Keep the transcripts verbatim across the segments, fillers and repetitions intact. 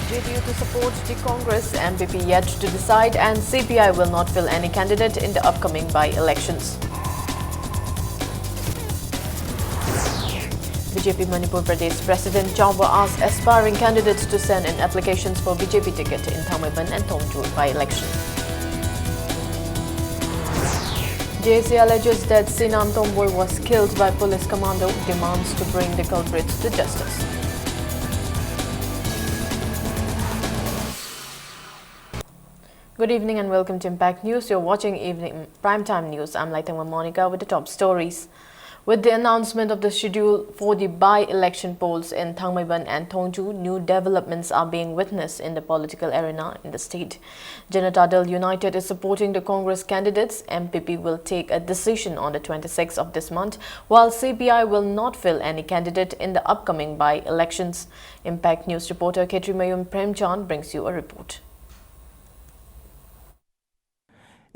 J D U to support the Congress, M P P yet to decide, and C P I will not field any candidate in the upcoming by-elections. B J P Manipur Pradesh President Chaubha asks aspiring candidates to send in applications for B J P ticket in Thangmeiban and Thongju by-election. J A C alleges that Sinam Tomboi was killed by police commando, demands to bring the culprits to justice. Good evening and welcome to Impact News. You're watching Evening Primetime News. I'm Laitangma Monica with the top stories. With the announcement of the schedule for the by-election polls in Thangmeiban and Thongju, new developments are being witnessed in the political arena in the state. Janata Dal United is supporting the Congress candidates. M P P will take a decision on the twenty-sixth of this month, while C P I will not field any candidate in the upcoming by-elections. Impact News reporter Khetrimayum Premchand brings you a report.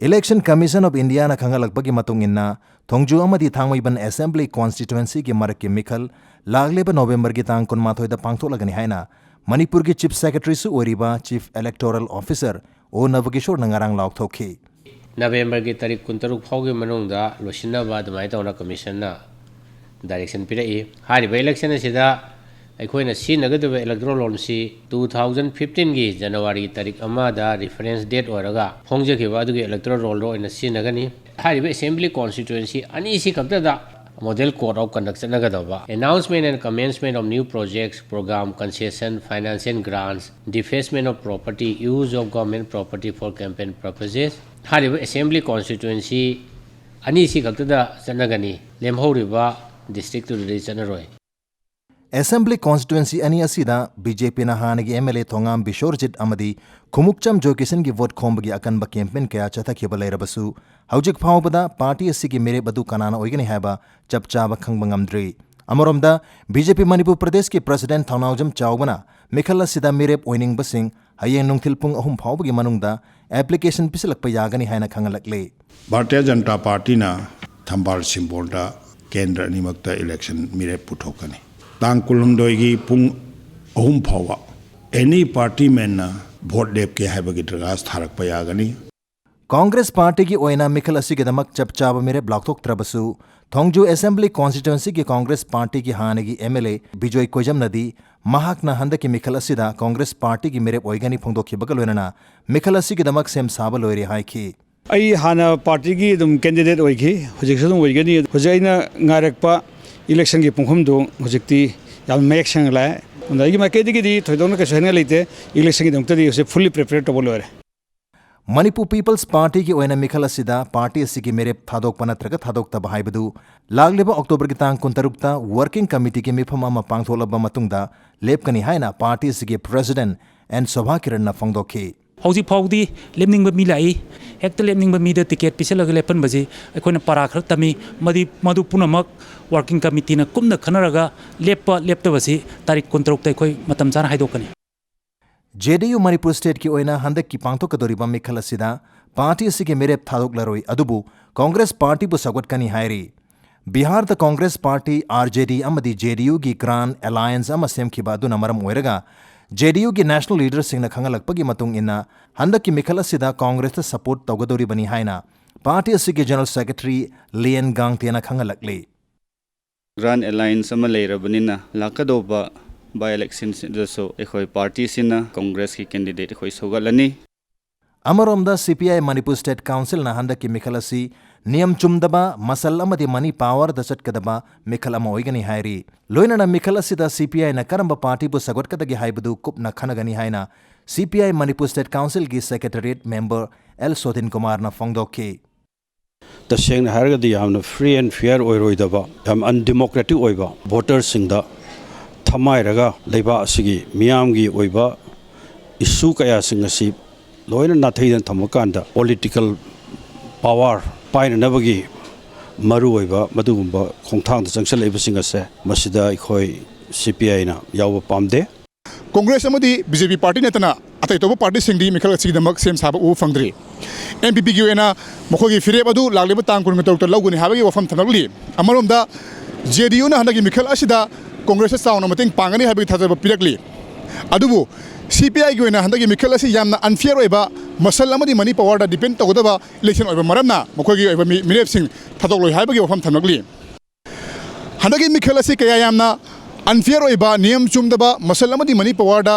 Election Commission of Indiana ꯈꯪꯍꯜꯂꯛꯄꯒꯤ ꯃꯇꯨꯡ ꯏꯟꯅ, ꯊꯣꯡꯖꯨ ꯑꯃꯗꯤ ꯊꯥꯡꯃꯩꯕꯟ Assembly Constituencyꯒꯤ ꯃꯔꯛꯀꯤ ꯃꯤꯈꯜ ꯂꯥꯛꯂꯤꯕ ꯅꯣꯕꯦꯝꯕꯔꯒꯤ ꯇꯥꯡ ꯀꯨꯟꯃꯥꯊꯣꯏꯗ ꯄꯥꯡꯊꯣꯛꯂꯒꯅꯤ ꯍꯥꯏꯅ ꯃꯅꯤꯄꯨꯔꯒꯤ Chief Secretaryꯁꯨ ꯑꯣꯏꯔꯤꯕ Chief Electoral Officer ꯑꯣ ꯅꯕꯀꯤꯁꯣꯔꯅ ꯉꯔꯥꯡ ꯂꯥꯎꯊꯣꯛꯈꯤ꯫ ꯅꯕꯦꯝꯕꯔꯒꯤ ꯇꯥꯔꯤꯛ ꯀꯨꯟꯇꯔꯨꯛ ꯐꯥꯎꯒꯤ ꯃꯅꯨꯡꯗ ꯂꯣꯏꯁꯤꯟꯅꯕ ꯑꯗꯨꯃꯥꯏꯅ ꯇꯧꯅ Commissionꯅ direction ꯄꯤꯔꯛꯏ꯫ ꯍꯥꯏꯔꯤꯕ election ꯑꯁꯤꯗ ꯑꯩꯈꯣꯏꯅ ꯁꯤꯖꯤꯟꯅꯒꯗꯕ electoral rollꯁꯤ two thousand fifteenꯒꯤ January ꯇꯥꯔꯤꯛ ꯑꯃꯗ reference date ꯑꯣꯏꯔꯒ ꯐꯣꯡꯖꯈꯤꯕ ꯑꯗꯨꯒꯤ electoral rollꯗꯣ ꯑꯣꯏꯅ ꯁꯤꯖꯤꯟꯅꯒꯅꯤ꯫ ꯍꯥꯏꯔꯤꯕ Assembly Constituency ꯑꯅꯤꯁꯤ ꯈꯛꯇꯗ Model Code of Conduct ꯆꯠꯅꯒꯗꯧꯕ, announcement and commencement of new projects, program, concession, financial grants, defacement of property, use of government property for campaign purposes, ꯍꯥꯏꯔꯤꯕ Assembly Constituency ꯑꯅꯤꯁꯤ ꯈꯛꯇꯗ ꯆꯠꯅꯒꯅꯤ꯫ ꯂꯦꯝꯍꯧꯔꯤꯕ districtꯇꯨꯗꯗꯤ ꯆꯠꯅꯔꯣꯏ꯫ Assembly Constituency ꯑꯅꯤ ꯑꯁꯤꯗ BJPꯅ ꯍꯥꯟꯅꯒꯤ MLA ꯊꯣꯉꯥꯝ ꯕꯤꯁꯣꯔꯖꯤꯠ ꯑꯃꯗꯤ ꯈꯨꯃꯨꯛꯆꯝ ꯖꯣꯏꯀꯤꯁꯟꯒꯤ vote ꯈꯣꯝꯕꯒꯤ ꯑꯀꯟꯕ campaign ꯀꯌꯥ ꯆꯠꯊꯈꯤꯕ ꯂꯩꯔꯕꯁꯨ, ꯍꯧꯖꯤꯛ ꯐꯥꯎꯕꯗ party ꯑꯁꯤꯒꯤ ꯃꯤꯔꯦꯞ ꯑꯗꯨ ꯀꯅꯥꯅ ꯑꯣꯏꯒꯅꯤ ꯍꯥꯏꯕ ꯆꯞ ꯆꯥꯕ ꯈꯪꯕ ꯉꯝꯗ꯭ꯔꯤ꯫ ꯑꯃꯔꯣꯝꯗ, BJP ꯃꯅꯤꯄꯨꯔ ꯄ꯭ꯔꯗꯦꯁꯀꯤ President ꯊꯧꯅꯥꯎꯖꯝ ꯆꯥꯎꯕꯅ ꯃꯤꯈꯜ ꯑꯁꯤꯗ ꯃꯤꯔꯦꯞ ꯑꯣꯏꯅꯤꯡꯕꯁꯤꯡ ꯍꯌꯦꯡ ꯅꯨꯡꯊꯤꯜ ꯄꯨꯡ ꯑꯍꯨꯝ ꯐꯥꯎꯕꯒꯤ ꯃꯅꯨꯡꯗ application ꯄꯤꯁꯤꯜꯂꯛꯄ ꯌꯥꯒꯅꯤ ꯍꯥꯏꯅ ꯈꯪꯍꯜꯂꯛꯂꯤ꯫ ꯚꯥꯔꯇꯤꯌ ꯖꯅꯇꯥ ꯄꯥꯔꯇꯤꯅ ꯊꯝꯕꯥꯜ ꯁꯤꯝꯕꯣꯜꯗ ꯀꯦꯟꯗ꯭ꯔ ꯑꯅꯤꯃꯛꯇ election ꯃꯤꯔꯦꯞ ꯄꯨꯊꯣꯛꯀꯅꯤ꯫ ꯇꯥꯡ ꯀꯨꯟꯍꯨꯝꯗꯣꯏꯒꯤ ꯄꯨꯡ ꯑꯍꯨꯝ ꯐꯥꯎꯕ ꯑꯦꯅꯤ ꯄꯥꯔꯇꯤ ꯃꯦꯟꯅ ꯚꯣꯠ ꯂꯦꯞꯀꯦ ꯍꯥꯏꯕꯒꯤ ꯗꯔꯈꯥꯁ ꯊꯥꯔꯛꯄ ꯌꯥꯒꯅꯤ꯫ ꯀꯣꯡꯒ꯭ꯔꯦꯁ ꯄꯥꯔꯇꯤꯒꯤ ꯑꯣꯏꯅ ꯃꯤꯈꯜ ꯑꯁꯤꯒꯤꯗꯃꯛ ꯆꯞ ꯆꯥꯕ ꯃꯤꯔꯦꯞ ꯂꯥꯎꯊꯣꯛꯇ꯭ꯔꯕꯁꯨ, ꯊꯣꯡꯖꯨ ꯑꯦꯁꯦꯝꯕ꯭ꯂꯤ ꯀꯣꯟꯁꯇꯤꯇ꯭ꯋꯦꯟꯁꯤꯒꯤ ꯀꯣꯡꯒ꯭ꯔꯦꯁ ꯄꯥꯔꯇꯤꯒꯤ ꯍꯥꯟꯅꯒꯤ ꯑꯦꯝ ꯑꯦꯜ ꯑꯦ ꯕꯤꯖꯣꯏ ꯀꯣꯏꯖꯝꯅꯗꯤ ꯃꯍꯥꯛꯅ ꯍꯟꯗꯛꯀꯤ ꯃꯤꯈꯜ ꯑꯁꯤꯗ ꯀꯣꯡꯒ꯭ꯔꯦꯁ ꯄꯥꯔꯇꯤꯒꯤ ꯃꯤꯔꯦꯞ ꯑꯣꯏꯒꯅꯤ ꯐꯣꯡꯗꯣꯛꯈꯤꯕꯒ ꯂꯣꯏꯅꯅ ꯃꯤꯈꯜ ꯑꯁꯤꯒꯤꯗꯃꯛ ꯁꯦꯝ ꯁꯥꯕ ꯂꯣꯏꯔꯦ ꯍꯥꯏꯈꯤ꯫ ꯑꯩ ꯍꯥꯟꯅ ꯄꯥꯔꯇꯤꯒꯤ ꯑꯗꯨꯝ ꯀꯦꯟꯗꯤꯗꯦꯠ ꯑꯣꯏꯈꯤ, ꯍꯧꯖꯤꯛꯁꯨ ꯑꯗꯨꯝ ꯑꯣꯏꯒꯅꯤ꯫ ꯍꯧꯖꯤꯛ ꯑꯩꯅ ꯉꯥꯏꯔꯛꯄ ꯏꯂꯦꯛꯁꯟꯒꯤ ꯄꯨꯡꯐꯝꯗꯨ ꯍꯧꯖꯤꯛꯇꯤ ꯌꯥꯝ ꯃꯌꯦꯛ ꯁꯦꯡꯅ ꯂꯥꯛꯑꯦ꯫ ꯑꯗꯨꯅ ꯑꯩꯒꯤ ꯃꯥꯏꯀꯩꯗꯒꯤꯗꯤ ꯊꯣꯏꯗꯣꯛꯅ ꯀꯩꯁꯨ ꯍꯥꯏꯅꯤꯡꯉꯥꯏ ꯂꯩꯇꯦ꯫ ꯏꯂꯦꯛꯁꯟꯒꯤꯗꯃꯛꯇꯗꯤ ꯍꯧꯖꯤꯛ ꯐꯨꯜꯂꯤ ꯄ꯭ꯔꯤꯄꯦꯌꯔ ꯇꯧꯕ ꯂꯣꯏꯔꯦ꯫ ꯃꯅꯤꯄꯨꯔ ꯄꯤꯄꯜꯁ ꯄꯥꯔꯇꯤꯒꯤ ꯑꯣꯏꯅ ꯃꯤꯈꯜ ꯑꯁꯤꯗ ꯄꯥꯔꯇꯤ ꯑꯁꯤꯒꯤ ꯃꯤꯔꯦꯞ ꯊꯥꯗꯣꯛꯄ ꯅꯠꯇ꯭ꯔꯒ ꯊꯥꯗꯣꯛꯇꯕ ꯍꯥꯏꯕꯗꯨ ꯂꯥꯛꯂꯤꯕ ꯑꯣꯛꯇꯣꯕꯔꯒꯤ ꯇꯥꯡ ꯀꯨꯟꯇꯔꯨꯛꯇ ꯋꯥꯔꯀꯤꯡ ꯀꯃꯤꯇꯤꯒꯤ ꯃꯤꯐꯝ ꯑꯃ ꯄꯥꯡꯊꯣꯛꯂꯕ ꯃꯇꯨꯡꯗ ꯂꯦꯞꯀꯅꯤ ꯍꯥꯏꯅ ꯄꯥꯔꯇꯤ ꯑꯁꯤꯒꯤ ꯄ꯭ꯔꯦꯁꯤꯗꯦꯟꯠ ꯑꯦꯟ ꯁꯣꯚꯥ ꯀꯤꯔꯟꯅ ꯐꯣꯡꯗꯣꯛꯈꯤ꯫ ꯍꯧꯖꯤꯛ ꯐꯥꯎꯗꯤ ꯂꯦꯞꯅꯤꯡꯕ ꯃꯤ ꯂꯥꯛꯏ, ꯍꯦꯛꯇ ꯂꯦꯞꯅꯤꯡꯕ ꯃꯤꯗ ꯇꯤꯀꯦꯠ ꯄꯤꯁꯤꯜꯂꯒ ꯂꯦꯞꯍꯟꯕꯁꯤ ꯑꯩꯈꯣꯏꯅ ꯄꯥꯔꯥ ꯈꯔ ꯇꯝꯃꯤ꯫ ꯃꯗꯤ, ꯃꯗꯨ ꯄꯨꯝꯅꯃꯛ ꯋꯥꯔꯀꯤꯡ ꯀꯃꯤꯇꯤꯅ ꯀꯨꯞꯅ ꯈꯟꯅꯔꯒ ꯂꯦꯞꯄ ꯂꯦꯞꯇꯕꯁꯤ ꯇꯥꯔꯤꯛ ꯀꯨꯟꯇꯔꯨꯛꯇ ꯑꯩꯈꯣꯏ ꯃꯇꯝ ꯆꯥꯅ ꯍꯥꯏꯗꯣꯛꯀꯅꯤ꯫ ꯖꯦ ꯗꯤ ꯌꯨ ꯃꯅꯤꯄꯨꯔ ꯁ꯭ꯇꯦꯠꯀꯤ ꯑꯣꯏꯅ ꯍꯟꯗꯛꯀꯤ ꯄꯥꯡꯊꯣꯛꯀꯗꯧꯔꯤꯕ ꯃꯤꯈꯜ ꯑꯁꯤꯗ ꯄꯥꯔꯇꯤ ꯑꯁꯤꯒꯤ ꯃꯤꯔꯦꯞ ꯊꯥꯗꯣꯛꯂꯔꯣꯏ, ꯑꯗꯨꯕꯨ ꯀꯣꯡꯒ꯭ꯔꯦꯁ ꯄꯥꯔꯇꯤꯕꯨ ꯁꯧꯒꯠꯀꯅꯤ ꯍꯥꯏꯔꯤ꯫ ꯕꯤꯍꯥꯔꯗ ꯀꯣꯡꯒ꯭ꯔꯦꯁ ꯄꯥꯔꯇꯤ, ꯑꯥꯔ ꯖꯦ ꯗꯤ ꯑꯃꯗꯤ ꯖꯦ ꯗꯤ ꯌꯨꯒꯤ ꯒ꯭ꯔꯥꯟ ꯑꯦꯂꯥꯌꯟꯁ ꯑꯃ ꯁꯦꯝꯈꯤꯕ ꯑꯗꯨꯅ ꯃꯔꯝ ꯑꯣꯏꯔꯒ ꯖꯦ ꯗꯤ ꯌꯨꯒꯤ ꯅꯦꯁꯅꯦꯜ ꯂꯤꯗꯔꯁꯤꯡꯅ ꯈꯪꯍꯜꯂꯛꯄꯒꯤ ꯃꯇꯨꯡ ꯏꯟꯅ ꯍꯟꯗꯛꯀꯤ ꯃꯤꯈꯜ ꯑꯁꯤꯗ ꯀꯣꯡꯒ꯭ꯔꯦꯁꯇ ꯁꯄꯣꯔꯠ ꯇꯧꯒꯗꯧꯔꯤꯕꯅꯤ ꯍꯥꯏꯅ ꯄꯥꯔꯇꯤ ꯑꯁꯤꯒꯤ ꯖꯦꯅꯔꯦꯜ ꯁꯦꯀ꯭ꯔꯦꯇꯔꯤ ꯂꯤꯌꯦꯟ ꯒꯥꯡꯇꯦꯅ ꯈꯪꯍꯜꯂꯛꯂꯤ꯫ ꯒ꯭ꯔꯥꯟ ꯑꯦꯂꯥꯌꯟꯁ ꯑꯃ ꯂꯩꯔꯕꯅꯤꯅ ꯂꯥꯛꯀꯗꯧꯕ ꯕꯥꯏ ꯏꯂꯦꯛꯁꯟꯁꯤꯗꯁꯨ ꯑꯩꯈꯣꯏ ꯄꯥꯔꯇꯤꯁꯤꯅ ꯀꯣꯡꯒ꯭ꯔꯦꯁꯀꯤ ꯀꯦꯟꯗꯤꯗꯦꯠ ꯑꯩꯈꯣꯏ ꯁꯧꯒꯠꯂꯅꯤ꯫ ꯑꯃꯔꯣꯝꯗ ꯁꯤ ꯄꯤ ꯑꯥꯏ ꯃꯅꯤꯄꯨꯔ ꯁ꯭ꯇꯦꯠ ꯀꯥꯎꯟꯁꯤꯜꯅ ꯍꯟꯗꯛꯀꯤ ꯃꯤꯈꯜ ꯑꯁꯤ ꯅꯤꯌꯝ ꯆꯨꯝꯗꯕ, ꯃꯁꯜ ꯑꯃꯗꯤ ꯃꯅꯤ ꯄꯥꯋꯔꯗ ꯆꯠꯀꯗꯕ ꯃꯤꯈꯜ ꯑꯃ ꯑꯣꯏꯒꯅꯤ ꯍꯥꯏꯔꯤ꯫ ꯂꯣꯏꯅꯅ ꯃꯤꯈꯜ ꯑꯁꯤꯗ ꯁꯤ ꯄꯤ ꯑꯥꯏꯅ ꯀꯔꯝꯕ ꯄꯥꯔꯇꯤꯕꯨ ꯁꯧꯒꯠꯀꯗꯒꯦ ꯍꯥꯏꯕꯗꯨ ꯀꯨꯞꯅ ꯈꯟꯅꯒꯅꯤ ꯍꯥꯏꯅ ꯁꯤ ꯄꯤ ꯑꯥꯏ ꯃꯅꯤꯄꯨꯔ ꯁ꯭ꯇꯦꯠ ꯀꯥꯎꯟꯁꯤꯜꯒꯤ ꯁꯦꯀ꯭ꯔꯦꯇꯔꯤꯌꯦꯠ ꯃꯦꯝꯕꯔ ꯑꯦꯜ ꯁꯣꯗꯤꯟ ꯀꯨꯃꯥꯔꯅ ꯐꯣꯡꯗꯣꯛꯈꯤ꯫ ꯇꯁꯦꯡꯅ ꯍꯥꯏꯔꯒꯗꯤ ꯌꯥꯝꯅ ꯐ꯭ꯔꯤ ꯑꯦꯟ ꯐꯤꯌꯔ ꯑꯣꯏꯔꯣꯏꯗꯕ, ꯌꯥꯝ ꯑꯟꯗꯦꯃꯣꯀ꯭ꯔꯦꯇꯤꯛ ꯑꯣꯏꯕ, ꯚꯣꯇꯔꯁꯤꯡꯗ ꯊꯃꯥꯏꯔꯒ ꯂꯩꯕꯥꯛ ꯑꯁꯤꯒꯤ ꯃꯤꯌꯥꯝꯒꯤ ꯑꯣꯏꯕ ꯏꯁꯨ ꯀꯌꯥꯁꯤꯡ ꯑꯁꯤ ꯂꯣꯏꯅ ꯅꯥꯊꯩꯗꯨꯅ ꯊꯝꯃꯀꯥꯟꯗ ꯄꯣꯂꯤꯇꯤꯀꯦꯜ ꯄꯥꯋꯔ ꯄꯥꯏꯅꯅꯕꯒꯤ ꯃꯔꯨꯑꯣꯏꯕ ꯃꯗꯨꯒꯨꯝꯕ ꯈꯣꯡꯊꯥꯡꯗ ꯆꯪꯁꯤꯜꯂꯛꯏꯕꯁꯤꯡ ꯑꯁꯦ ꯃꯁꯤꯗ ꯑꯩꯈꯣꯏ ꯁꯤ ꯄꯤ ꯑꯥꯏꯅ ꯌꯥꯎꯕ ꯄꯥꯝꯗꯦ꯫ ꯀꯣꯡꯒ꯭ꯔꯦꯁ ꯑꯃꯗꯤ ꯕꯤ ꯖꯦ ꯄꯤ ꯄꯥꯔꯇꯤ ꯅꯠꯇꯅ ꯑꯇꯩ ꯑꯇꯣꯞꯄ ꯄꯥꯔꯇꯤꯁꯤꯡꯗꯤ ꯃꯤꯈꯜ ꯑꯁꯤꯒꯤꯗꯃꯛ ꯁꯦꯝ ꯁꯥꯕ ꯎꯕ ꯐꯪꯗ꯭ꯔꯤ꯫ ꯑꯦꯟ ꯄꯤ ꯄꯤꯒꯤ ꯑꯣꯏꯅ ꯃꯈꯣꯏꯒꯤ ꯐꯤꯔꯦꯞ ꯑꯗꯨ ꯂꯥꯛꯂꯤꯕ ꯇꯥꯡ ꯀꯨꯟꯇꯔꯨꯛꯇ ꯂꯧꯒꯅꯤ ꯍꯥꯏꯕꯒꯤ ꯋꯥꯐꯝ ꯊꯝꯂꯛꯂꯤ꯫ ꯑꯃꯔꯣꯝꯗ ꯖꯦ ꯗꯤ ꯌꯨꯅ ꯍꯟꯗꯛꯀꯤ ꯃꯤꯈꯜ ꯑꯁꯤꯗ ꯀꯣꯡꯒ꯭ꯔꯦꯁꯇ ꯆꯥꯎꯅ ꯃꯇꯦꯡ ꯄꯥꯡꯒꯅꯤ ꯍꯥꯏꯕꯒꯤ ꯊꯥꯖꯕ ꯄꯤꯔꯛꯂꯤ꯫ ꯑꯗꯨꯕꯨ ꯁꯤ ꯄꯤ ꯑꯥꯏꯒꯤ ꯑꯣꯏꯅ ꯍꯟꯗꯛꯀꯤ ꯃꯤꯈꯜ ꯑꯁꯤ ꯌꯥꯝꯅ unfair ꯑꯣꯏꯕ, ꯃꯁꯜ ꯑꯃꯗꯤ ꯃꯅꯤ ꯄꯋꯥꯔꯗ depend ꯇꯧꯒꯗꯕ election ꯑꯣꯏꯕ ꯃꯔꯝꯅ ꯃꯈꯣꯏꯒꯤ ꯑꯣꯏꯕ ꯃꯤ-, ꯃꯤꯔꯦꯞꯁꯤꯡ ꯊꯥꯗꯣꯛꯂꯣꯏ ꯍꯥꯏꯕꯒꯤ ꯋꯥꯐꯝ ꯊꯝꯂꯛꯂꯤ꯫ ꯍꯟꯗꯛꯀꯤ ꯃꯤꯈꯜ ꯑꯁꯤ ꯀꯌꯥ ꯌꯥꯝꯅ unfair ꯑꯣꯏꯕ, ꯅꯤꯌꯝ ꯆꯨꯝꯗꯕ, ꯃꯁꯜ ꯑꯃꯗꯤ ꯃꯅꯤ ꯄꯋꯥꯔꯗ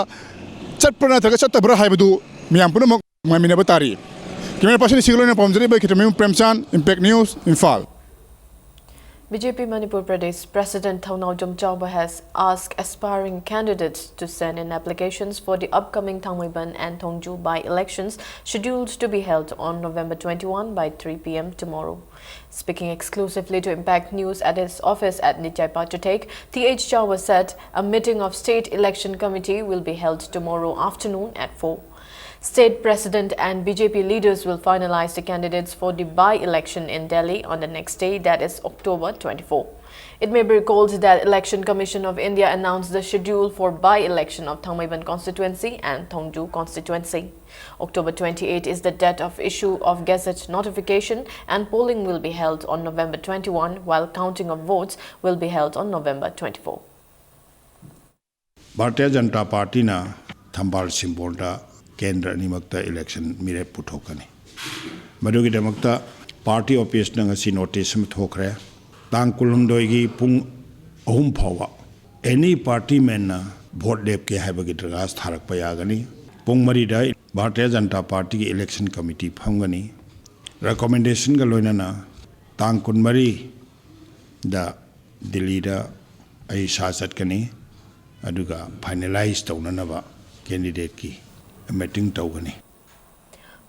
ꯆꯠꯄ꯭ꯔꯥ ꯅꯠꯇ꯭ꯔꯒ ꯆꯠꯇꯕ꯭ꯔꯥ ꯍꯥꯏꯕꯗꯨ ꯃꯤꯌꯥꯝ ꯄꯨꯝꯅꯃꯛ ꯉꯥꯏꯃꯤꯟꯅꯕ ꯇꯥꯔꯤ꯫ Camera person ꯁꯤꯒ ꯂꯣꯏꯅ ꯄꯥꯝꯖꯔꯤꯕ ꯈꯤꯇꯃꯌꯨꯝ ꯄ꯭ꯔꯦꯝꯆꯥꯟ, Impact News, Imphal. B J P Manipur Pradesh President Thongnaojom Chaoba has asked aspiring candidates to send in applications for the upcoming Thangmeiban and Thongju by-elections scheduled to be held on November twenty-one by three p m tomorrow. Speaking exclusively to Impact News at his office at Nityaipa Tutek, Th Chaoba said a meeting of State Election Committee will be held tomorrow afternoon at four. State President and B J P leaders will finalize the candidates for the by-election in Delhi on the next day, that is October twenty-four. It may be recalled that Election Commission of India announced the schedule for by-election of Thangmeiban constituency and Thongju constituency. October twenty-eight is the date of issue of gazette notification, and polling will be held on November twenty-one, while counting of votes will be held on November twenty-four. Bharatiya Janata ꯄꯥꯔꯇꯤꯅ ꯊꯝꯕꯥꯜ ꯁꯤꯝꯕꯣꯜꯗ ꯀꯦꯟꯗ꯭ꯔ ꯑꯅꯤꯃꯛꯇ election ꯃꯤꯔꯦꯞ ꯄꯨꯊꯣꯛꯀꯅꯤ꯫ ꯃꯗꯨꯒꯤꯗꯃꯛꯇ party officeꯅ ꯉꯁꯤ notice ꯑꯃ ꯊꯣꯛꯈ꯭ꯔꯦ꯫ ꯇꯥꯡ ꯀꯨꯟꯍꯨꯝꯗꯣꯏꯒꯤ ꯄꯨꯡ ꯑꯍꯨꯝ ꯐꯥꯎꯕ any party manꯅ vote ꯂꯦꯞꯀꯦ ꯍꯥꯏꯕꯒꯤ ꯗꯔꯈꯥꯁ ꯊꯥꯔꯛꯄ ꯌꯥꯒꯅꯤ꯫ ꯄꯨꯡ ꯃꯔꯤꯗ ꯚꯥꯔꯇꯤꯌ ꯖꯅꯇꯥ ꯄꯥꯔꯇꯤꯒꯤ election committee ꯐꯝꯒꯅꯤ꯫ Recommendationꯒ ꯂꯣꯏꯅꯅ ꯇꯥꯡ ꯀꯨꯟꯃꯔꯤꯗ ꯗꯤꯜꯂꯤꯗ ꯑꯩ ꯏꯁꯥ ꯆꯠꯀꯅꯤ, ꯑꯗꯨꯒ finalize ꯇꯧꯅꯅꯕ candidateꯀꯤ meeting ꯇꯧꯒꯅꯤ꯫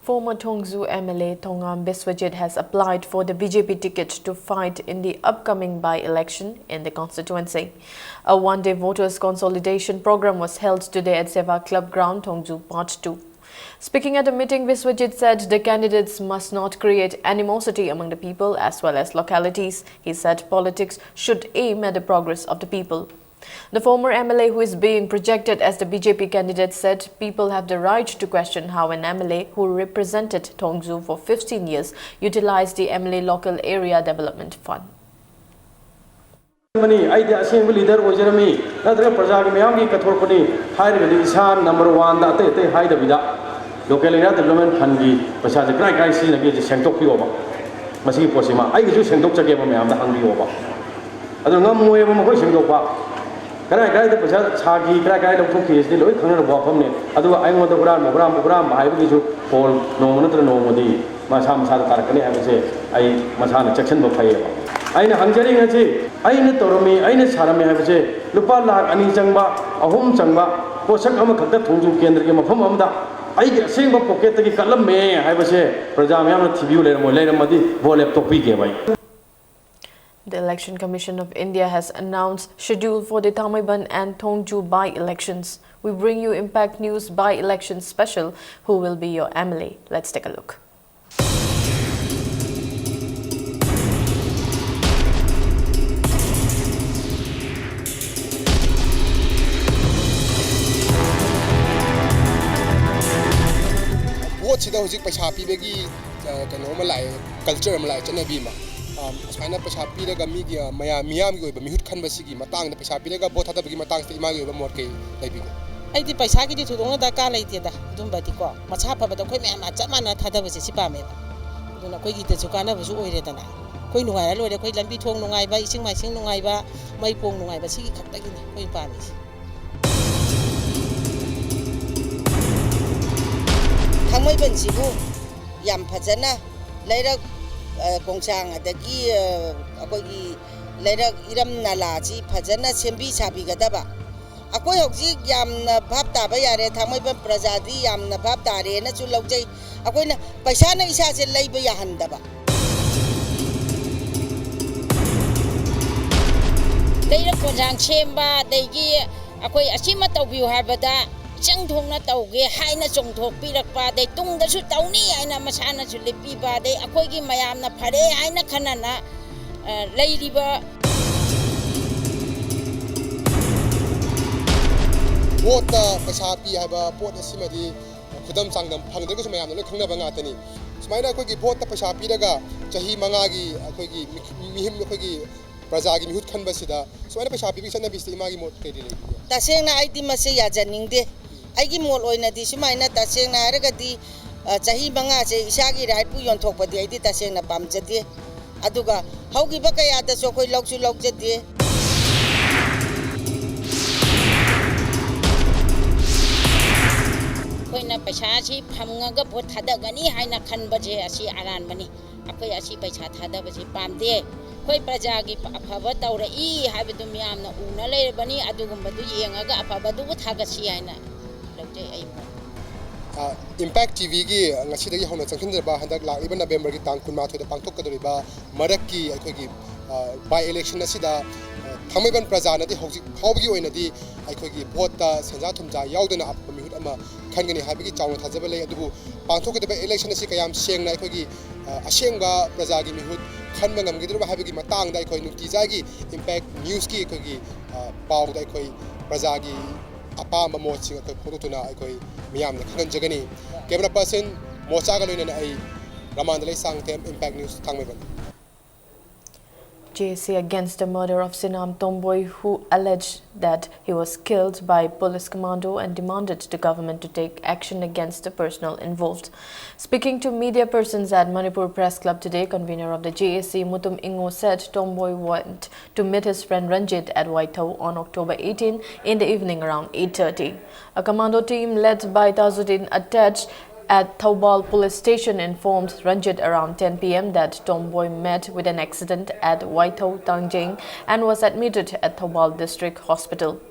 Former Thongju M L A Thongam Biswajit has applied for the B J P ticket to fight in the upcoming by-election in the constituency. A one-day voters' consolidation program was held today at Seva Club Ground, Thongju, Part two. Speaking at the meeting, Biswajit said the candidates must not create animosity among the people as well as localities. He said politics should aim at the progress of the people. The former M L A, who is being projected as the B J P candidate, said people have the right to question how an M L A who represented Thongju for fifteen years utilized the M L A Local Area Development Fund. ꯑꯃꯅꯤ, ꯑꯩꯗꯤ ꯑꯁꯦꯡꯕ leader ꯑꯣꯏꯖꯔꯝꯃꯤ, ꯅꯠꯇ꯭ꯔꯒ ꯄ꯭ꯔꯖꯥꯒꯤ ꯃꯌꯥꯝꯒꯤ ꯀꯠꯊꯣꯔꯛꯄꯅꯤ ꯍꯥꯏꯔꯒꯗꯤ ꯏꯁꯥ number ꯋꯥꯟꯗ ꯑꯇꯩ ꯑꯇꯩ ꯍꯥꯏꯗꯕꯤꯗ, local area development fundꯒꯤ ꯄꯩꯁꯥꯁꯦ ꯀꯗꯥꯏ ꯀꯗꯥꯏ ꯁꯤꯖꯤꯟꯅꯒꯦꯁꯦ ꯁꯦꯡꯗꯣꯛꯄꯤꯌꯣꯕ꯫ ꯃꯁꯤꯒꯤ ꯄꯣꯠꯁꯤꯃ ꯑꯩꯒꯤꯁꯨ ꯁꯦꯡꯗꯣꯛꯆꯒꯦꯕ, ꯃꯌꯥꯝꯗ ꯍꯪꯕꯤꯌꯣꯕ꯫ ꯑꯗꯨ ꯉꯝꯃꯣꯏꯕ ꯃꯈꯣꯏ ꯁꯦꯡꯗꯣꯛꯄ꯫ ꯀꯗꯥꯏ ꯀꯗꯥꯏꯗ ꯄꯩꯁꯥ ꯁꯥꯈꯤ, ꯀꯗꯥꯏ ꯀꯗꯥꯏ ꯂꯧꯊꯣꯛꯈꯤ ꯍꯥꯏꯁꯤꯗꯤ ꯂꯣꯏ ꯈꯪꯅꯔꯕ ꯋꯥꯐꯝꯅꯤ꯫ ꯑꯗꯨꯒ ꯑꯩꯉꯣꯟꯗ ꯍꯨꯔꯥꯟꯕ, ꯍꯨꯔꯥꯟꯕ, ꯍꯨꯔꯥꯟꯕ ꯍꯥꯏꯕꯒꯤꯁꯨ ꯐꯣꯜ ꯅꯣꯡꯃ ꯅꯠꯇ꯭ꯔ ꯅꯣꯡꯃꯗꯤ ꯃꯁꯥ ꯃꯁꯥꯗ ꯇꯥꯔꯛꯀꯅꯤ ꯍꯥꯏꯕꯁꯦ ꯑꯩ ꯃꯁꯥꯅ ꯆꯦꯛꯁꯤꯟꯕ ꯐꯩꯌꯦꯕ꯫ ꯑꯩꯅ ꯍꯪꯖꯔꯤꯉꯩꯁꯤ, ꯑꯩꯅ ꯇꯧꯔꯝꯃꯤ, ꯑꯩꯅ ꯁꯥꯔꯝꯃꯤ ꯍꯥꯏꯕꯁꯦ ꯂꯨꯄꯥ ꯂꯥꯈ ꯑꯅꯤ ꯆꯪꯕ, ꯑꯍꯨꯝ ꯆꯪꯕ ꯄꯣꯠꯁꯛ ꯑꯃꯈꯛꯇ ꯊꯣꯡꯖꯨ ꯀꯦꯟꯗ꯭ꯔꯒꯤ ꯃꯐꯝ ꯑꯃꯗ ꯑꯩꯒꯤ ꯑꯁꯦꯡꯕ ꯄꯣꯀꯦꯠꯇꯒꯤ ꯀꯠꯂꯝꯃꯦ ꯍꯥꯏꯕꯁꯦ ꯄ꯭ꯔꯖꯥ ꯃꯌꯥꯝꯅ ꯊꯤꯕꯤꯌꯨ꯫ ꯂꯩꯔꯝꯃꯣꯏ, ꯂꯩꯔꯝꯃꯗꯤ ꯚꯣꯠ ꯂꯦꯞꯇꯣꯛꯄꯤꯒꯦꯕ ꯑꯩ꯫ The Election Commission of India has announced schedule for the Thangmeiban and Thongju by-elections. We bring you Impact News by-election special, Who Will Be Your M L A? Let's take a look. ꯚꯣꯠꯁꯤꯗ ꯍꯧꯖꯤꯛ ꯄꯩꯁꯥ ꯄꯤꯕꯒꯤ, ꯑ, ꯀꯩꯅꯣ ꯑꯃ ꯂꯥꯛꯑꯦ, culture ꯑꯃ ꯂꯥꯛꯑꯦ, ꯆꯠꯅꯕꯤ ꯑꯃ꯫ ꯑ, ꯑꯁꯨꯃꯥꯏꯅ ꯄꯩꯁꯥ ꯄꯤꯔꯒ ꯃꯤꯒꯤ, ꯑ, ꯃꯌꯥꯝ, ꯃꯤꯌꯥꯝꯒꯤ ꯑꯣꯏꯕ ꯃꯤꯍꯨꯠ ꯈꯟꯕꯁꯤꯒꯤ ꯃꯇꯥꯡꯗ, ꯄꯩꯁꯥ ꯄꯤꯔꯒ ꯚꯣꯠ ꯊꯥꯗꯕꯒꯤ ꯃꯇꯥꯡꯁꯤꯗ ꯏꯃꯥꯒꯤ ꯑꯣꯏꯕ ꯃꯣꯠ ꯀꯩ ꯂꯩꯕꯤꯒꯦ? ꯑꯩꯗꯤ ꯄꯩꯁꯥꯒꯤꯗꯤ ꯊꯣꯏꯗꯣꯛꯅ ꯗꯔꯀꯥꯔ ꯂꯩꯇꯦꯗ, ꯑꯗꯨꯝꯕꯗꯤꯀꯣ꯫ ꯃꯁꯥ ꯐꯕꯗ ꯑꯩꯈꯣꯏ ꯃꯌꯥꯝ ꯆꯞ ꯃꯥꯟꯅꯅ ꯊꯥꯗꯕꯁꯦ ꯁꯤ ꯄꯥꯝꯃꯦꯕ꯫ ꯑꯗꯨꯅ ꯑꯩꯈꯣꯏꯒꯤꯗꯁꯨ ꯀꯥꯟꯅꯕꯁꯨ ꯑꯣꯏꯔꯦꯗꯅ꯫ ꯑꯩꯈꯣꯏ ꯅꯨꯡꯉꯥꯏꯔ ꯂꯣꯏꯔꯦ, ꯑꯩꯈꯣꯏ ꯂꯝꯕꯤ ꯊꯣꯡ ꯅꯨꯡꯉꯥꯏꯕ, ꯏꯁꯤꯡ ꯃꯥꯏꯁꯤꯡ ꯅꯨꯡꯉꯥꯏꯕ, ꯃꯩ ꯄꯣꯡ ꯅꯨꯡꯉꯥꯏꯕ, ꯁꯤꯒꯤ ꯈꯛꯇꯒꯤꯅꯤ ꯑꯩꯈꯣꯏ ꯄꯥꯝꯃꯤꯁꯦ꯫ ꯊꯥꯡꯃꯩꯕꯟꯁꯤꯕꯨ ꯌꯥꯝ ꯐꯖꯅ ꯂꯩꯔꯛ, ꯑ, ꯈꯣꯡꯁꯥꯡ ꯑꯗꯒꯤ, ꯑ, ꯑꯩꯈꯣꯏꯒꯤ ꯂꯩꯔꯛ ꯏꯔꯝ ꯅꯂꯥꯁꯤ ꯐꯖꯅ ꯁꯦꯝꯕꯤ ꯁꯥꯕꯤꯒꯗꯕ꯫ ꯑꯩꯈꯣꯏ ꯍꯧꯖꯤꯛ ꯌꯥꯝꯅ ꯚꯥꯞ ꯇꯥꯕ ꯌꯥꯔꯦ, ꯊꯥꯡꯃꯩꯕꯟ ꯄ꯭ꯔꯖꯥꯗꯤ ꯌꯥꯝꯅ ꯚꯥꯞ ꯇꯥꯔꯦꯅꯁꯨ ꯂꯧꯖꯩ꯫ ꯑꯩꯈꯣꯏꯅ ꯄꯩꯁꯥꯅ ꯏꯁꯥꯁꯦ ꯂꯩꯕ ꯌꯥꯍꯟꯗꯕ꯫ ꯂꯩꯔꯛ ꯈꯣꯡꯁꯥꯡ ꯁꯦꯝꯕ, ꯑꯗꯒꯤ ꯑꯩꯈꯣꯏ ꯑꯁꯤꯃ ꯇꯧꯕꯤꯌꯨ ꯍꯥꯏꯕꯗ ꯏꯆꯪ ꯊꯣꯛꯅ ꯇꯧꯒꯦ ꯍꯥꯏꯅ ꯆꯣꯡꯊꯣꯛꯄꯤꯔꯛꯄ, ꯑꯗꯩ ꯇꯨꯡꯗꯁꯨ ꯇꯧꯅꯤ ꯍꯥꯏꯅ ꯃꯁꯥꯅꯁꯨ ꯂꯦꯞꯄꯤꯕ, ꯑꯗꯩ ꯑꯩꯈꯣꯏꯒꯤ ꯃꯌꯥꯝꯅ ꯐꯔꯦ ꯍꯥꯏꯅ ꯈꯟꯅꯅ, ꯑ, ꯂꯩꯔꯤꯕ꯫ ꯚꯣꯠꯇ ꯄꯩꯁꯥ ꯄꯤ ꯍꯥꯏꯕ ꯄꯣꯠ ꯑꯁꯤꯃꯗꯤ ꯈꯨꯗꯝ ꯆꯥꯡꯗꯝ ꯐꯪꯗ꯭ꯔꯒꯁꯨ ꯃꯌꯥꯝꯅ ꯂꯣꯏ ꯈꯪꯅꯕ ꯉꯥꯛꯇꯅꯤ꯫ ꯁꯨꯃꯥꯏꯅ ꯑꯩꯈꯣꯏꯒꯤ ꯚꯣꯠꯇ ꯄꯩꯁꯥ ꯄꯤꯔꯒ ꯆꯍꯤ ꯃꯉꯥꯒꯤ ꯑꯩꯈꯣꯏꯒꯤ ꯃꯤ-, ꯃꯤꯍꯨꯝ, ꯑꯩꯈꯣꯏꯒꯤ ꯄ꯭ꯔꯖꯥꯒꯤ ꯃꯤꯍꯨꯠ ꯈꯟꯕꯁꯤꯗ ꯁꯨꯃꯥꯏꯅ ꯄꯩꯁꯥ ꯄꯤꯕꯒꯤ ꯆꯠꯅꯕꯤꯁꯤꯗ ꯏꯃꯥꯒꯤ ꯃꯣꯠ ꯀꯩ ꯂꯩꯕꯤꯒꯦ? ꯇꯁꯦꯡꯅ ꯑꯩꯗꯤ ꯃꯁꯤ ꯌꯥꯖꯅꯤꯡꯗꯦ꯫ ꯑꯩꯒꯤ ꯃꯣꯠ ꯑꯣꯏꯅꯗꯤ ꯁꯨꯃꯥꯏꯅ ꯇꯁꯦꯡꯅ ꯍꯥꯏꯔꯒꯗꯤ, ꯑ, ꯆꯍꯤ ꯃꯉꯥꯁꯦ ꯏꯁꯥꯒꯤ ꯔꯥꯏꯠꯄꯨ ꯌꯣꯟꯊꯣꯛꯄꯗꯤ ꯑꯩꯗꯤ ꯇꯁꯦꯡꯅ ꯄꯥꯝꯖꯗꯦ꯫ ꯑꯗꯨꯒ ꯍꯧꯈꯤꯕ ꯀꯌꯥꯗꯁꯨ ꯑꯩꯈꯣꯏ ꯂꯧꯁꯨ ꯂꯧꯖꯗꯦ꯫ ꯑꯩꯈꯣꯏꯅ ꯄꯩꯁꯥꯁꯤ ꯐꯪꯉꯒ ꯚꯣꯠ ꯊꯥꯗꯒꯅꯤ ꯍꯥꯏꯅ ꯈꯟꯕꯁꯦ ꯑꯁꯤ ꯑꯔꯥꯟꯕꯅꯤ꯫ ꯑꯩꯈꯣꯏ ꯑꯁꯤ ꯄꯩꯁꯥ ꯊꯥꯗꯕꯁꯤ ꯄꯥꯝꯗꯦ꯫ ꯑꯩꯈꯣꯏ ꯄ꯭ꯔꯖꯥꯒꯤ ꯑꯐꯕ ꯇꯧꯔꯛꯏ ꯍꯥꯏꯕꯗꯨ ꯃꯤꯌꯥꯝꯅ ꯎꯅ ꯂꯩꯔꯕꯅꯤ꯫ ꯑꯗꯨꯒꯨꯝꯕꯗꯨ ꯌꯦꯡꯉꯒ ꯑꯐꯕꯗꯨꯕꯨ ꯊꯥꯒꯠꯁꯤ ꯍꯥꯏꯅ ꯂꯧꯖꯩ ꯑꯩ ꯃꯣꯠ꯫ ꯑ, ꯏꯝꯄꯦꯛ ꯇꯤ ꯚꯤꯒꯤ ꯉꯁꯤꯗꯒꯤ ꯍꯧꯅ ꯆꯪꯁꯤꯟꯖꯔꯕ ꯍꯟꯗꯛ ꯂꯥꯛꯂꯤꯕ ꯅꯕꯦꯝꯕꯔꯒꯤ ꯇꯥꯡ ꯀꯨꯟꯃꯥꯊꯣꯏꯗ ꯄꯥꯡꯊꯣꯛꯀꯗꯧꯔꯤꯕ ꯃꯔꯛꯀꯤ ꯑꯩꯈꯣꯏꯒꯤ, ꯑ, by election ꯑꯁꯤꯗ, ꯑ, ꯊꯥꯡꯃꯩꯕꯟ ꯄ꯭ꯔꯖꯥꯅꯗꯤ ꯍꯧꯖꯤꯛ ꯐꯥꯎꯕꯒꯤ ꯑꯣꯏꯅꯗꯤ ꯑꯩꯈꯣꯏꯒꯤ ꯚꯣꯠꯇ ꯁꯦꯟꯖꯥ ꯊꯨꯝꯖꯥ ꯌꯥꯎꯗꯅ ꯑꯐꯕ ꯃꯤꯍꯨꯠ ꯑꯃ ꯈꯟꯒꯅꯤ ꯍꯥꯏꯕꯒꯤ ꯆꯥꯎꯅ ꯊꯥꯖꯕ ꯂꯩ꯫ ꯑꯗꯨꯕꯨ ꯄꯥꯡꯊꯣꯛꯀꯗꯕ election ꯑꯁꯤ ꯀꯌꯥꯝ ꯁꯦꯡꯅ ꯑꯩꯈꯣꯏꯒꯤ, ꯑ, ꯑꯁꯦꯡꯕ ꯄ꯭ꯔꯖꯥꯒꯤ ꯃꯤꯍꯨꯠ ꯈꯟꯕ ꯉꯝꯒꯗꯧꯔꯤꯕ ꯍꯥꯏꯕꯒꯤ ꯃꯇꯥꯡꯗ ꯑꯩꯈꯣꯏ ꯅꯨꯡꯇꯤꯖꯥꯒꯤ ꯏꯝꯄꯦꯛ ꯅ꯭ꯌꯨꯁꯀꯤ ꯑꯩꯈꯣꯏꯒꯤ, ꯑ, ꯄꯥꯎꯗ ꯑꯩꯈꯣꯏ ꯄ꯭ꯔꯖꯥꯒꯤ ꯑꯄꯥꯝꯕ ꯃꯣꯠꯁꯤꯡ ꯑꯩꯈꯣꯏ ꯐꯣꯡꯗꯣꯛꯇꯨꯅ ꯑꯩꯈꯣꯏ ꯃꯤꯌꯥꯝꯗ ꯈꯪꯍꯟꯖꯒꯅꯤ꯫ Camera person ꯃꯣꯆꯥꯒ ꯂꯣꯏꯅꯅ ꯑꯩ ꯔꯃꯥꯟꯗ ꯂꯩꯁꯥꯡꯊꯦꯝ, ꯏꯝꯄꯦꯛ ꯅ꯭ꯌꯨꯁ, ꯊꯥꯡꯃꯩꯕꯟ꯫ J A C against the murder of Sinam Tomboi, who alleged that he was killed by police commando and demanded the government to take action against the personnel involved. Speaking to media persons at Manipur Press Club today, convener of the J A C, Mutum Ingo, said Tomboi went to meet his friend Ranjit at Waithau on October eighteen in the evening around eight thirty. A commando team led by Tajuddin attached at Thoubal Police Station informed Ranjit around ten p m that Tomboi met with an accident at Waithau Tangjeng and was admitted at Thoubal District Hospital.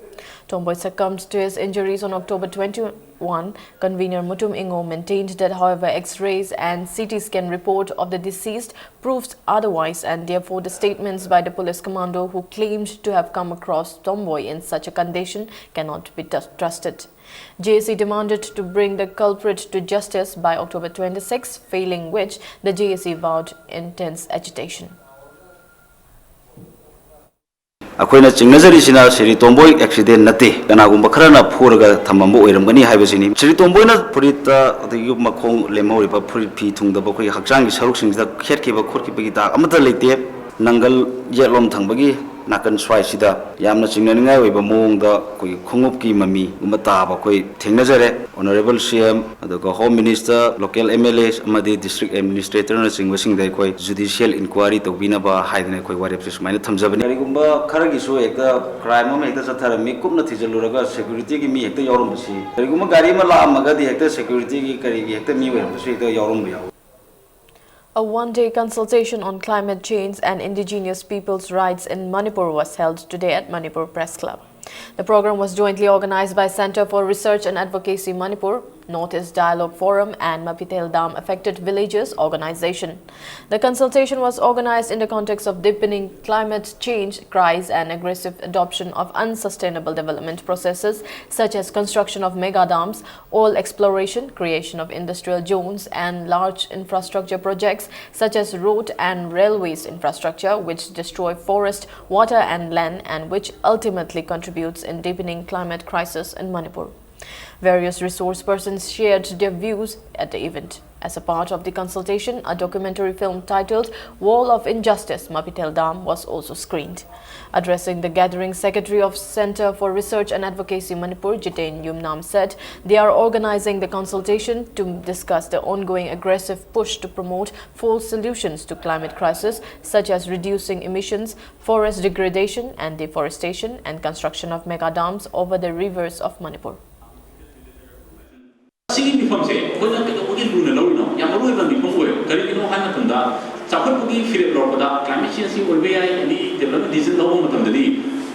Tomboi succumbed to his injuries on October twenty-one. Convener Mutum Ingo maintained that, however, X-rays and C T scan report of the deceased proves otherwise, and therefore the statements by the police commando who claimed to have come across Tomboi in such a condition cannot be trusted. J A C demanded to bring the culprit to justice by October twenty-six, failing which the J A C vowed intense agitation. ꯑꯩꯈꯣꯏꯅ ꯆꯤꯡꯅꯖꯔꯤꯁꯤꯅ ꯁꯤꯔꯤ ꯇꯣꯝꯕꯣꯏ accident ꯅꯠꯇꯦ, ꯀꯅꯥꯒꯨꯝꯕ ꯈꯔꯅ ꯐꯨꯔꯒ ꯊꯝꯃꯝꯕ ꯑꯣꯏꯔꯝꯒꯅꯤ ꯍꯥꯏꯕꯁꯤꯅꯤ꯫ ꯁꯤꯔꯤ ꯇꯣꯝꯕꯣꯏꯅ ꯐꯨꯔꯤꯠꯇ ꯑꯗꯒꯤ ꯃꯈꯣꯡ ꯂꯦꯝꯍꯧꯔꯤꯕ ꯐꯨꯔꯤꯠ ꯐꯤ ꯊꯨꯡꯗꯕ ꯑꯩꯈꯣꯏꯒꯤ ꯍꯛꯆꯥꯡꯒꯤ ꯁꯔꯨꯛꯁꯤꯡꯁꯤꯗ ꯈꯦꯠꯈꯤꯕ ꯈꯣꯠꯈꯤꯕꯒꯤ ꯗꯥꯛ ꯑꯃꯠꯇ ꯂꯩꯇꯦ꯫ ꯅꯪꯒꯜ ꯌꯦꯠꯂꯣꯝ ꯊꯪꯕꯒꯤ ꯅꯥꯀꯟ ꯁ꯭ꯋꯥꯏꯁꯤꯗ ꯌꯥꯝꯅ ꯆꯤꯡꯅꯅꯤꯡꯉꯥꯏ ꯑꯣꯏꯕ ꯃꯑꯣꯡꯗ ꯑꯩꯈꯣꯏꯒꯤ ꯈꯣꯡꯎꯞꯀꯤ ꯃꯃꯤꯒꯨꯝꯕ ꯇꯥꯕ ꯑꯩꯈꯣꯏ ꯊꯦꯡꯅꯖꯔꯦ꯫ Honourable C M, ꯑꯗꯨꯒ Home Minister, local M L A ꯑꯃꯗꯤ district administratorꯅꯆꯤꯡꯕꯁꯤꯡꯗ ꯑꯩꯈꯣꯏ judicial inquiry ꯇꯧꯕꯤꯅꯕ ꯍꯥꯏꯗꯅ ꯑꯩꯈꯣꯏ ꯋꯥꯔꯦꯞꯁꯦ ꯁꯨꯃꯥꯏꯅ ꯊꯝꯖꯕꯅꯤ꯫ ꯀꯔꯤꯒꯨꯝꯕ ꯈꯔꯒꯤꯁꯨ ꯍꯦꯛꯇ crime ꯑꯃ ꯍꯦꯛꯇ ꯆꯠꯊꯔꯝꯃꯤ, ꯀꯨꯞꯅ ꯊꯤꯖꯤꯜꯂꯨꯔꯒ securityꯒꯤ ꯃꯤ ꯍꯦꯛꯇ ꯌꯥꯎꯔꯝꯕꯁꯤ, ꯀꯔꯤꯒꯨꯝꯕ ꯒꯥꯔꯤ ꯑꯃ ꯂꯥꯛꯑꯝꯃꯒꯗꯤ ꯍꯦꯛꯇ securityꯒꯤ ꯀꯔꯤꯒꯤ ꯍꯦꯛꯇ ꯃꯤ ꯑꯣꯏꯔꯝꯕꯁꯨ ꯍꯦꯛꯇ ꯌꯥꯎꯔꯝꯕ ꯌꯥꯎꯏ꯫ A one-day consultation on climate change and indigenous peoples' rights in Manipur was held today at Manipur Press Club. The program was jointly organized by Center for Research and Advocacy Manipur, North East Dialogue Forum, and Mapithel Dam Affected Villages Organization. The consultation was organized in the context of deepening climate change crisis and aggressive adoption of unsustainable development processes such as construction of mega dams, oil exploration, creation of industrial zones, and large infrastructure projects such as road and railways infrastructure, which destroy forest, water, and land, and which ultimately contributes in deepening climate crisis in Manipur. Various resource persons shared their views at the event. As a part of the consultation, a documentary film titled Wall of Injustice, Mapithel Dam was also screened. Addressing the gathering, Secretary of Center for Research and Advocacy Manipur, Jiten Yumnam, said they are organizing the consultation to discuss the ongoing aggressive push to promote false solutions to climate crisis, such as reducing emissions, forest degradation and deforestation, and construction of mega dams over the rivers of Manipur. ꯁꯤꯒꯤ ꯃꯤꯐꯝꯁꯦ ꯑꯩꯈꯣꯏꯅ ꯀꯩꯗꯧꯕꯒꯤ ꯂꯨꯅ ꯂꯧꯔꯤꯅꯣ? ꯌꯥꯝ ꯃꯔꯨ ꯑꯣꯏꯕ ꯃꯤꯐꯝ ꯑꯣꯏꯌꯦꯕ꯫ ꯀꯔꯤꯒꯤꯅꯣ ꯍꯥꯏꯕ ꯃꯇꯝꯗ, ꯆꯥꯎꯈꯠꯄꯒꯤ ꯐꯤꯔꯦꯞ ꯂꯧꯔꯛꯄꯗ, climate changeꯀꯤ ꯑꯣꯏꯕ ꯌꯥꯏ, ꯑꯦꯅꯤ development decision ꯂꯧꯕ ꯃꯇꯝꯗꯗꯤ,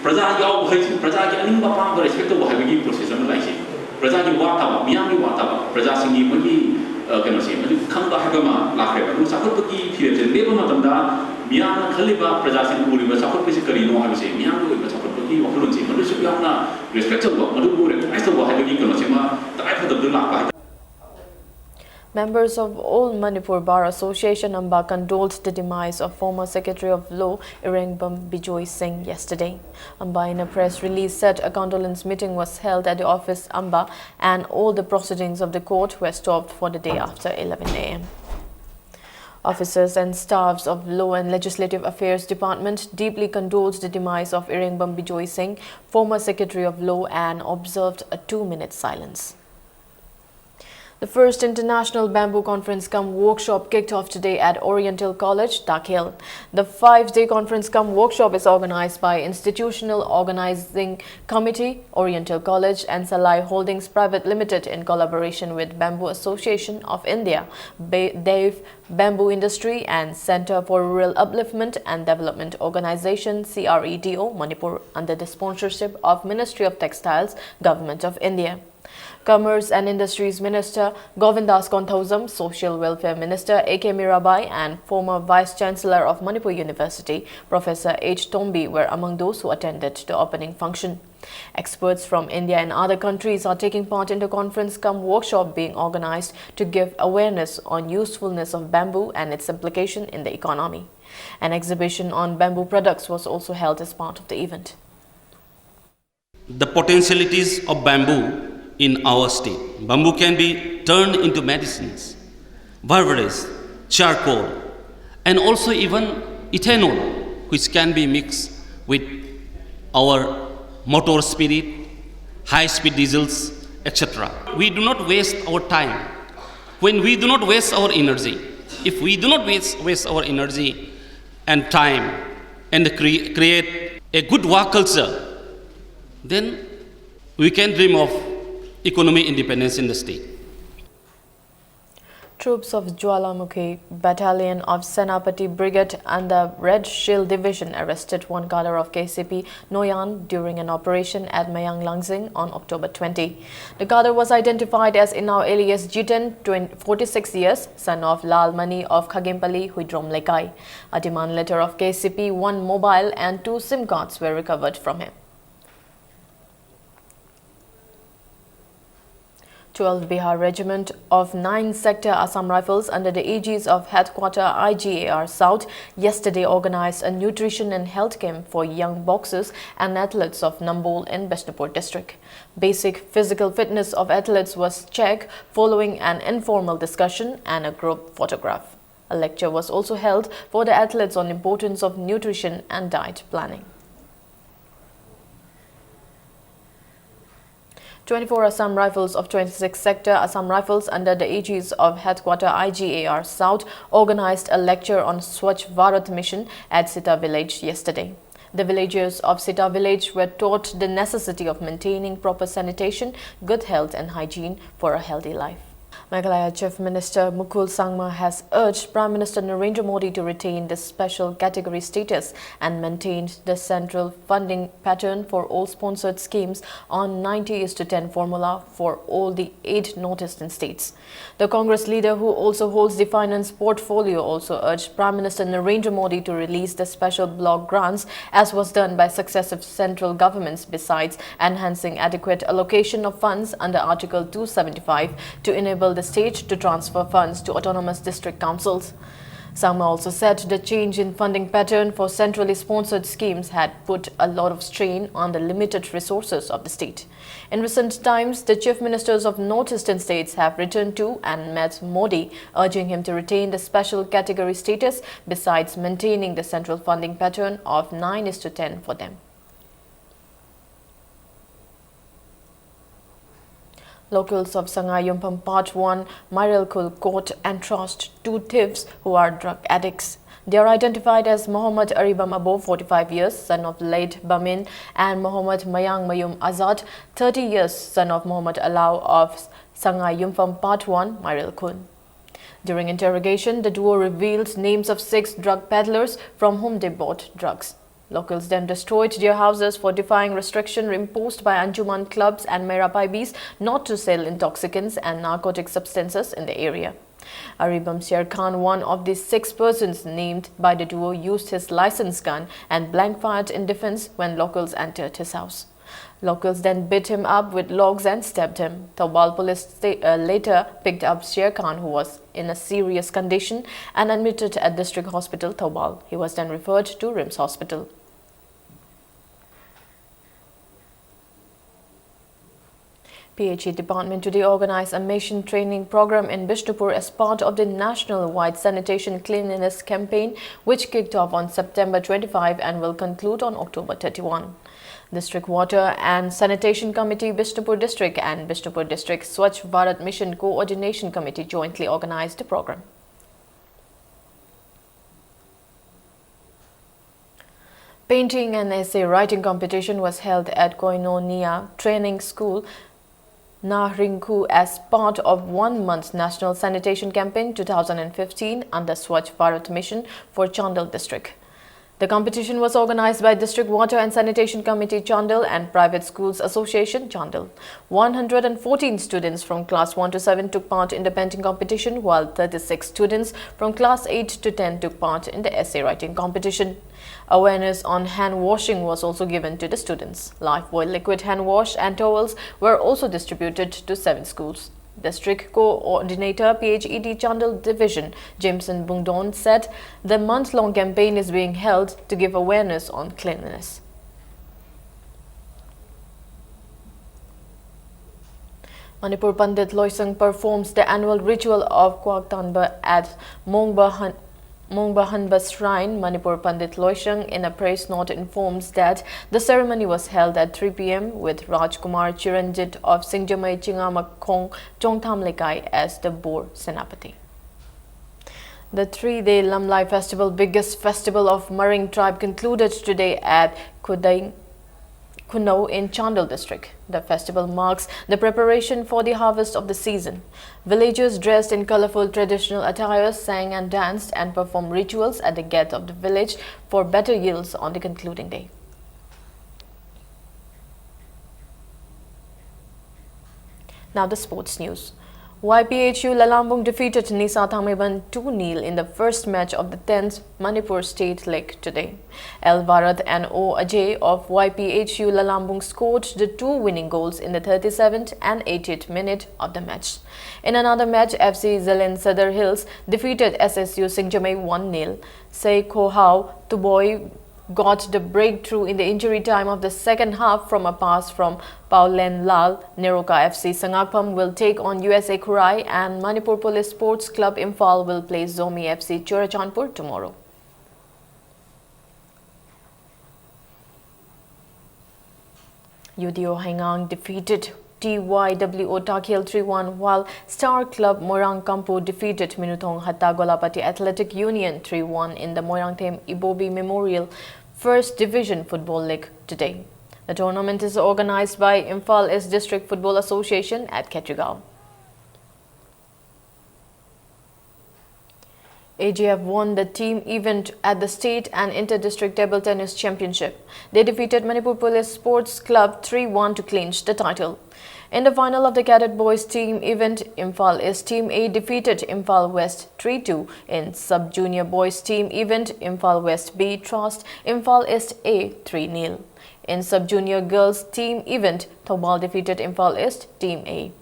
ꯄ꯭ꯔꯖꯥ ꯌꯥꯎꯕ ꯍꯥꯏꯁꯦ, ꯄ꯭ꯔꯖꯥꯒꯤ ꯑꯅꯤꯡꯕ ꯑꯄꯥꯝꯕ respect ꯇꯧꯕ ꯍꯥꯏꯕꯒꯤ process ꯑꯃ ꯂꯥꯛꯏꯁꯦ꯫ ꯄ꯭ꯔꯖꯥꯒꯤ ꯋꯥ ꯇꯥꯕ, ꯃꯤꯌꯥꯝꯒꯤ ꯋꯥ ꯇꯥꯕ, ꯄ꯭ꯔꯖꯥꯁꯤꯡꯒꯤ ꯃꯣꯏꯒꯤ, ꯑ, ꯀꯩꯅꯣꯁꯦ ꯃꯗꯨ ꯈꯪꯕ ꯍꯥꯏꯕ ꯑꯃ ꯂꯥꯛꯈ꯭ꯔꯦꯕ꯫ ꯑꯗꯨ ꯆꯥꯎꯈꯠꯄꯒꯤ ꯐꯤꯔꯦꯞꯁꯦ ꯂꯦꯞꯄ ꯃꯇꯝꯗ, ꯃꯤꯌꯥꯝꯅ ꯈꯜꯂꯤꯕ, ꯄ꯭ꯔꯖꯥꯁꯤꯡꯅ ꯎꯔꯤꯕ ꯆꯥꯎꯈꯠꯄꯁꯤ ꯀꯔꯤꯅꯣ ꯍꯥꯏꯕꯁꯦ, ꯃꯤꯌꯥꯝꯒꯤ ꯑꯣꯏꯕ ꯆꯥꯎꯈꯠꯄꯒꯤ ꯋꯥꯈꯜꯂꯣꯟꯁꯦ ꯃꯗꯨꯁꯨ ꯌꯥꯎꯅ respect ꯇꯧꯕ, ꯃꯗꯨꯕꯨ recognize ꯇꯧꯕ ꯍꯥꯏꯕꯒꯤ ꯀꯩꯅꯣꯁꯤꯃ ꯇꯉꯥꯏ ꯐꯗꯕꯗꯨ ꯂꯥꯛꯄ ꯍꯥꯏꯇꯥꯔꯦ꯫ Members of All Manipur Bar Association, AMBA, condoled the demise of former Secretary of Law Irengbam Bijoy Singh yesterday. AMBA, in a press release, said a condolence meeting was held at the office, AMBA, and all the proceedings of the court were stopped for the day after eleven a m. Officers and staffs of Law and Legislative Affairs Department deeply condoled the demise of Irengbam Bijoy Singh, former Secretary of Law, and observed a two-minute silence. The first International Bamboo Conference cum Workshop kicked off today at Oriental College, Dakhel. The five-day conference cum workshop is organized by Institutional Organizing Committee, Oriental College, and Salai Holdings Private Limited in collaboration with Bamboo Association of India, Ba- Dev Bamboo Industry, and Center for Rural Upliftment and Development Organization, C R E D O, Manipur, under the sponsorship of Ministry of Textiles, Government of India. Commerce and Industries Minister Govindas Konthoujam, Social Welfare Minister A K Mirabai, and former Vice Chancellor of Manipur University, Professor H Tombi, were among those who attended the opening function. Experts from India and other countries are taking part in the conference cum workshop being organized to give awareness on usefulness of bamboo and its implication in the economy. An exhibition on bamboo products was also held as part of the event. The potentialities of bamboo in our state. Bamboo can be turned into medicines, beverages, charcoal, and also even ethanol, which can be mixed with our motor spirit, high speed diesels, et cetera. We do not waste our time. When we do not waste our energy, if we do not waste, waste our energy and time and cre- create a good work culture, then we can dream of economic independence in the state. Troops of Jwalamukhi Battalion of Senapati Brigade and the Red Shield Division arrested one cadre of K C P Noyan during an operation at Mayang Langzing on October twenty. The cadre was identified as Inao alias Jiten, twenty, forty-six years, son of Lal Mani of Khagempali, Huidrom Lekai. A demand letter of K C P, one mobile and two SIM cards were recovered from him. Twelfth Bihar Regiment of ninth Sector Assam Rifles under the aegis of Headquarter I G A R South yesterday organized a nutrition and health camp for young boxers and athletes of Nambol in Bishnupur district. Basic physical fitness of athletes was checked following an informal discussion and a group photograph. A lecture was also held for the athletes on importance of nutrition and diet planning. Twenty-four Assam Rifles of twenty-six Sector Assam Rifles, under the aegis of Headquarter I G A R South, organized a lecture on Swachh Bharat Mission at Sita village yesterday. The villagers of Sita village were taught the necessity of maintaining proper sanitation, good health and hygiene for a healthy life. Meghalaya Chief Minister Mukul Sangma has urged Prime Minister Narendra Modi to retain the special category status and maintain the central funding pattern for all sponsored schemes on ninety is to ten formula for all the eight northeastern states. The Congress leader, who also holds the finance portfolio, also urged Prime Minister Narendra Modi to release the special block grants, as was done by successive central governments, besides enhancing adequate allocation of funds under Article two seventy-five to enable the state to transfer funds to autonomous district councils. Sangma also said the change in funding pattern for centrally sponsored schemes had put a lot of strain on the limited resources of the state. In recent times, the chief ministers of northeastern states have written to and met Modi, urging him to retain the special category status, besides maintaining the central funding pattern of nine is to ten for them. Locals of Sangai Yumpham Part one, Mairelkhul caught and trashed two thieves who are drug addicts. They are identified as Mohammad Aribam Abo, forty-five years, son of late Bamin, and Mohammad Mayang Mayum Azad, thirty years, son of Mohammad Alau of Sangai Yumpham Part one, Mairelkhul. During interrogation, the duo revealed names of six drug peddlers from whom they bought drugs. Locals then destroyed their houses for defying restriction imposed by Anjuman clubs and Mera Paibis not to sell intoxicants and narcotic substances in the area. Aribam Sher Khan, one of the six persons named by the duo, used his licensed gun and blank fired in defense when locals entered his house. Locals then beat him up with logs and stabbed him. Thoubal police sta- uh, later picked up Sher Khan, who was in a serious condition, and admitted at District Hospital, Thoubal. He was then referred to RIMS Hospital. P H E department today organized a mission training program in Bishnupur as part of the national-wide sanitation cleanliness campaign, which kicked off on September twenty-five and will conclude on October thirty-one. District Water and Sanitation Committee, Bishnupur District, and Bishnupur District Swachh Bharat Mission Coordination Committee jointly organized the program. Painting and essay writing competition was held at Koinonia Training School, Nahringkhu, as part of one month National Sanitation Campaign two thousand fifteen under Swachh Bharat Mission for Chandel District. The competition was organized by District Water and Sanitation Committee Chandel and Private Schools Association Chandel. One hundred fourteen students from class one to seven took part in the painting competition, while thirty-six students from class eight to ten took part in the essay writing competition. Awareness on hand washing was also given to the students. Lifebuoy liquid hand wash and towels were also distributed to seven schools. District Coordinator, P H E D Chandel Division, Jameson Bungdon, said the month-long campaign is being held to give awareness on cleanliness. Manipur Pandit Loisang performs the annual ritual of Kwak Tanba at Mongba Han- Mongbahanba Shrine. Manipur Pandit Loisang, in a press note, informs that the ceremony was held at three p m with Rajkumar Chiranjit of Singjamei Chingamakhong Chongtham Lekai as the Bor Senapati. The three-day Lamlai Festival, biggest festival of Maring tribe, concluded today at Kudai Kuno in Chandel district. The festival marks the preparation for the harvest of the season. Villagers dressed in colorful traditional attires sang and danced and performed rituals at the gate of the village for better yields on the concluding day. Now the sports news. Y P H U Lalambung defeated Nisa Thangmeiban two nil in the first match of the tenth Manipur State League today. L Bharat and O Ajay of Y P H U Lalambung scored the two winning goals in the thirty-seventh and eightieth minute of the match. In another match, F C Zalen Sadar Hills defeated S S U Singjamei one nil. Sei Khohao Tuboi got the breakthrough in the injury time of the second half from a pass from Paolen Lal. Neroka F C Sangakpham will take on U S A Khurai and Manipur Police Sports Club Imphal will play Zomi F C Churachandpur tomorrow. U D O Haingang defeated T Y W O Takhel three one, while Star Club Moirang Kampu defeated Minuthong Hatta Golapati Athletic Union three one in the Moirangthem Ibobi Memorial First Division Football League today. The tournament is organized by Imphal East District Football Association at Khetrigao. A G F won the team event at the State and Inter-District Table Tennis Championship. They defeated Manipur Police Sports Club three one to clinch the title. In the final of the Cadet Boys team event, Imphal East Team A defeated Imphal West three two. In Sub-Junior Boys team event, Imphal West B thrashed Imphal East A three nil. In Sub-Junior Girls team event, Thoubal defeated Imphal East Team A.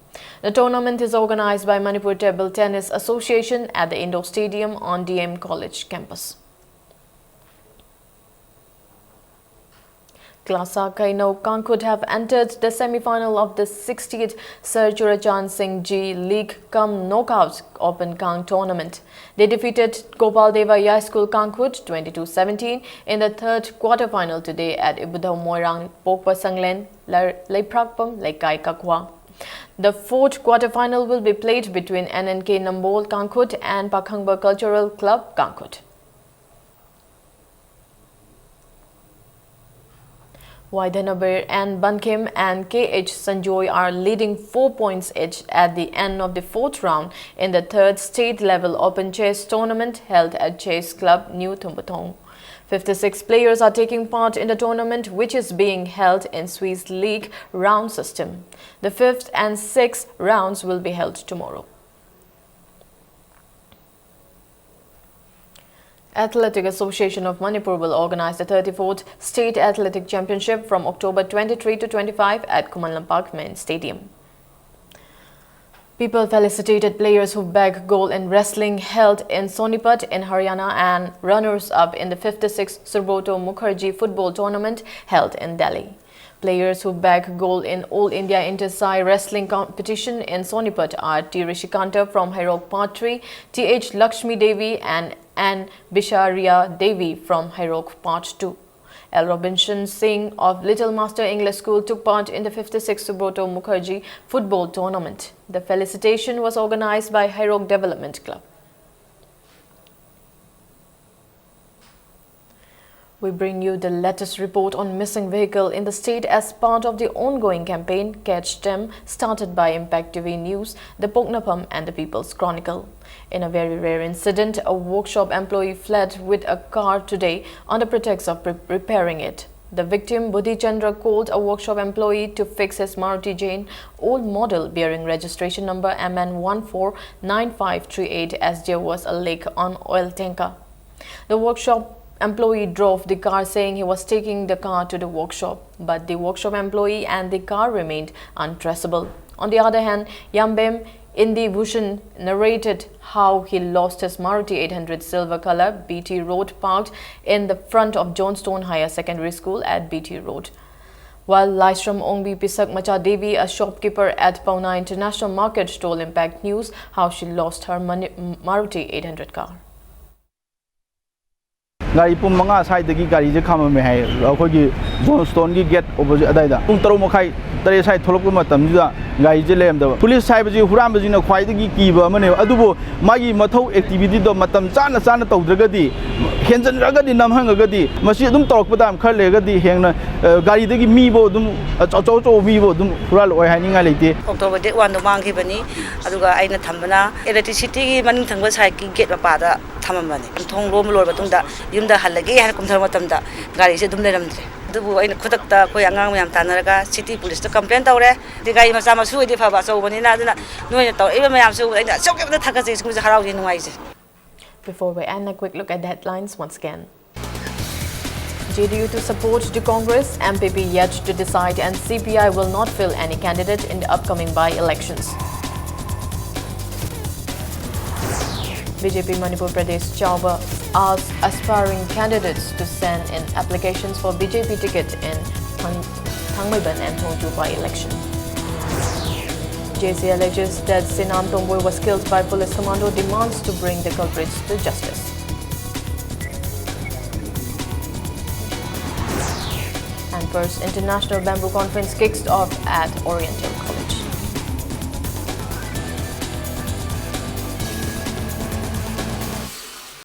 The tournament is organized by Manipur Table Tennis Association at the Indoor Stadium on D M College campus. Klasa Kainau Kangkhut have entered the semi-final of the sixtieth Sir Churachan Singh Ji League cum Knockout Open Kang tournament. They defeated Gopal Deva Yai School Kangkhut twenty-two seventeen in the third quarter-final today at Ibudhau Moirang Pokpa Sanglen, Lar-, Leiprakpam Leikai Kakwa. The fourth quarter-final will be played between N N K Nambol Kangkhut and Pakhangba Cultural Club Kangkhut. Waidhanabir and Bankim and K H Sanjoy are leading four points each at the end of the fourth round in the third state-level open chess tournament held at Chess Club New Thumbathong. Fifty-six players are taking part in the tournament, which is being held in Swiss League round system. The fifth and sixth rounds will be held tomorrow. Athletic Association of Manipur will organize the thirty-fourth State Athletic Championship from October twenty-three to twenty-five at Khuman Lampak Main Stadium. People felicitated players who bagged gold in wrestling held in Sonipat in Haryana and runners-up in the fifty-sixth Subroto Mukherjee football tournament held in Delhi. Players who bagged gold in All India Inter-Side Wrestling Competition in Sonipat are T Rishikanta from Hairok Part three, Th Lakshmi Devi and N Bisharia Devi from Hairok Part two. L Robinson Singh of Little Master English School took part in the fifty-sixth Subroto Mukherjee football tournament. The felicitation was organized by Hairok Development Club. We bring you the latest report on missing vehicle in the state as part of the ongoing campaign Catch Them, started by Impact T V News, The Poknapham and The People's Chronicle. In a very rare incident, a workshop employee fled with a car today on the pretext of pre- repairing it. The victim, Bodhi Chandra, called a workshop employee to fix his Maruti Jane old model bearing registration number M N one four nine five three eight as there was a leak on oil tanker. The workshop employee drove the car, saying he was taking the car to the workshop, but the workshop employee and the car remained untraceable. On the other hand, Yambem Indi Bhushan narrated how he lost his Maruti eight hundred silver color B T Road parked in the front of Johnstone Higher Secondary School at B T Road. While Laishram Ongbi Pisak Macha Devi, a shopkeeper at Pauna International Market, told Impact News how she lost her Mani- Maruti eight hundred car. ꯒꯥꯔꯤ ꯄꯨꯡ ꯃꯉꯥ ꯁ꯭ꯋꯥꯏꯗꯒꯤ ꯒꯥꯔꯤꯁꯦ ꯈꯥꯝꯃꯝꯃꯦ ꯍꯥꯏ, ꯑꯩꯈꯣꯏꯒꯤ ꯖꯣꯟꯁꯇꯣꯟꯒꯤ get opposite ꯑꯗꯥꯏꯗ ꯄꯨꯡ ꯇꯔꯨꯛ ꯃꯈꯥꯏ ꯇꯔꯦꯠ ꯁ꯭ꯋꯥꯏ ꯊꯣꯛꯂꯛꯄ ꯃꯇꯝꯁꯤꯗ ꯒꯥꯔꯤꯁꯦ ꯂꯩꯔꯝꯗꯕ꯫ ꯄꯨꯂꯤꯁ ꯍꯥꯏꯕꯁꯤ ꯍꯨꯔꯥꯟꯕꯁꯤꯡꯅ ꯈ꯭ꯋꯥꯏꯗꯒꯤ ꯀꯤꯕ ꯑꯃꯅꯦꯕ, ꯑꯗꯨꯕꯨ ꯃꯥꯒꯤ ꯃꯊꯧ ꯑꯦꯛꯇꯤꯚꯤꯇꯤꯗꯣ ꯃꯇꯝ ꯆꯥꯅ ꯆꯥꯅ ꯇꯧꯗ꯭ꯔꯒꯗꯤ, ꯍꯦꯟꯖꯟꯈ꯭ꯔꯒꯗꯤ, ꯅꯝꯍꯟꯈ꯭ꯔꯒꯗꯤ, ꯃꯁꯤ ꯑꯗꯨꯝ ꯇꯧꯔꯛꯄ ꯇꯥꯏꯝ ꯈꯔ ꯂꯩꯔꯒꯗꯤ ꯍꯦꯟꯅ, ꯑ, ꯒꯥꯔꯤꯗꯒꯤ ꯃꯤꯕꯨ ꯑꯗꯨꯝ, ꯑꯆꯧ ꯑꯆꯧꯕ ꯃꯤꯕꯨ ꯑꯗꯨꯝ ꯍꯨꯔꯥꯜꯂꯛꯑꯣꯏ ꯍꯥꯏꯅꯤꯡꯉꯥꯏ ꯂꯩꯇꯦ꯫ ꯑꯣꯛꯇꯣꯕꯔ ꯗꯦꯠ ꯋꯥꯟꯗꯣ ꯃꯥꯡꯈꯤꯕꯅꯤ꯫ ꯑꯗꯨꯒ ꯑꯩꯅ ꯊꯝꯕꯅ ꯏꯂꯦꯛꯇ꯭ꯔꯤꯁꯤꯇꯤꯒꯤ ꯃꯅꯤꯡ ꯊꯪꯕ ꯁꯥꯏꯠꯀꯤ ꯒꯦꯠ ꯃꯄꯥꯗ ꯊꯝꯃꯝꯕꯅꯤ꯫ ꯊꯣꯡ ꯂꯣꯟꯕ ꯂꯣꯏꯔꯕ ꯃꯇꯨꯡꯗ ꯌꯨꯝꯗ ꯍꯜꯂꯒꯦ ꯍꯥꯏꯅ ꯀꯨꯝꯊꯔꯛꯄ ꯃꯇꯝꯗ ꯒꯥꯔꯤꯁꯦ ꯑꯗꯨꯝ ꯂꯩꯔꯝꯗ꯭ꯔꯦ꯫ ꯑꯗꯨꯕꯨ ꯑꯩꯅ ꯈꯨꯗꯛꯇ ꯑꯩꯈꯣꯏ ꯑꯉꯥꯡ ꯃꯌꯥꯝ ꯇꯥꯟꯅꯔꯒ ꯁꯤꯇꯤ ꯄꯨꯂꯤꯁꯇ ꯀꯝꯄ꯭ꯂꯦꯟ ꯇꯧꯔꯦ꯫ ꯑꯗꯩ ꯒꯥꯔꯤ ꯃꯆꯥ ꯃꯁꯨ ꯑꯣꯏꯗꯤ ꯐꯕ, ꯑꯆꯧꯕꯅꯤꯅ꯫ ꯑꯗꯨꯅ ꯅꯣꯏꯅ ꯇꯧꯔꯛꯏꯕ ꯃꯌꯥꯝꯁꯨ ꯑꯩꯅ ꯑꯁꯨꯛꯀꯤ ꯃꯇꯤꯛ ꯊꯥꯒꯠꯆꯩ꯫ ꯁꯤꯒꯨꯝꯕꯁꯦ ꯍꯔꯥꯎꯖꯩ, ꯅꯨꯡꯉꯥꯏꯖꯩ꯫ Before we end, a quick look at the headlines once again. J D U to support the Congress, M P P yet to decide and C P I will not field any candidate in the upcoming by-elections. B J P Manipur Pradesh Chauba asks aspiring candidates to send in applications for B J P ticket in Thang- Thangmeiban and Thongju by-election. J C alleges that Sinam Tomboi was killed by police commando, demands to bring the culprits to justice. And first International Bamboo Conference kicks off at Oriental College.